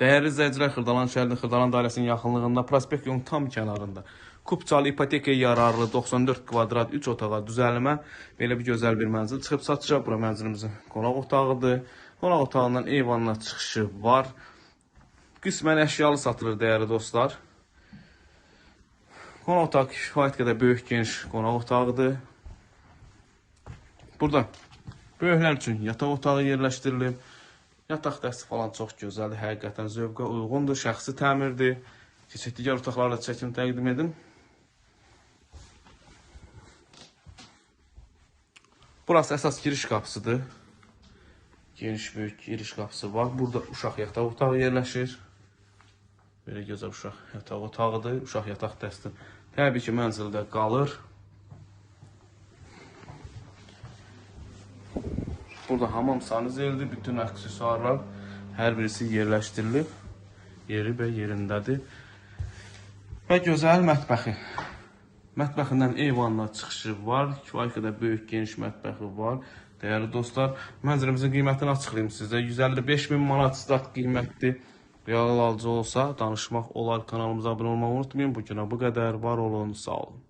Dəyərli izləyicilər, Xırdalan şəhərinin Xırdalan dairəsinin yaxınlığında, prospekt yolunun tam kənarında Kupçalı ipotekaya yararlı 94 kvadrat 3 otağa düzəlmə belə bir gözəl bir mənzil çıxıb satışa. Bura mənzilimizin qonaq otağıdır. Qonaq otağından eyvanına çıxışı var. Qismən əşyalı satılır dəyərli dostlar. Qonaq otağı kifayət qədər böyük, geniş qonaq otağıdır. Burada böyüklər üçün yataq otağı yerləşdirilib. Yataq dəsti falan çox gözəldir, həqiqətən zövqə uyğundur, şəxsi təmirdir. Keçək digər otaqları da çəkim təqdim edim. Burası əsas giriş qapısıdır. Geniş, böyük giriş qapısı var. Burada uşaq yataq otağı yerləşir. Belə gözəl uşaq yataq otağıdır. Uşaq yataq dəsti təbii ki, mənzildə qalır. Burada hamam sanuzelidir. Bütün aksesuarlar hər birisi yerləşdirilib. Yeri və yerindədir. Və gözəl mətbəxi. Mətbəxindən eyvanına çıxışı var. Kifayət qədər böyük, geniş mətbəxi var. Dəyərli dostlar, mənzilimizin qiymətini açıqlayım sizə. 155 min manat start qiymətdir. Real alıcı olsa danışmaq olar. Kanalımıza abunə olmağı unutmayın. Bu günə bu qədər. Var olun, sağ olun.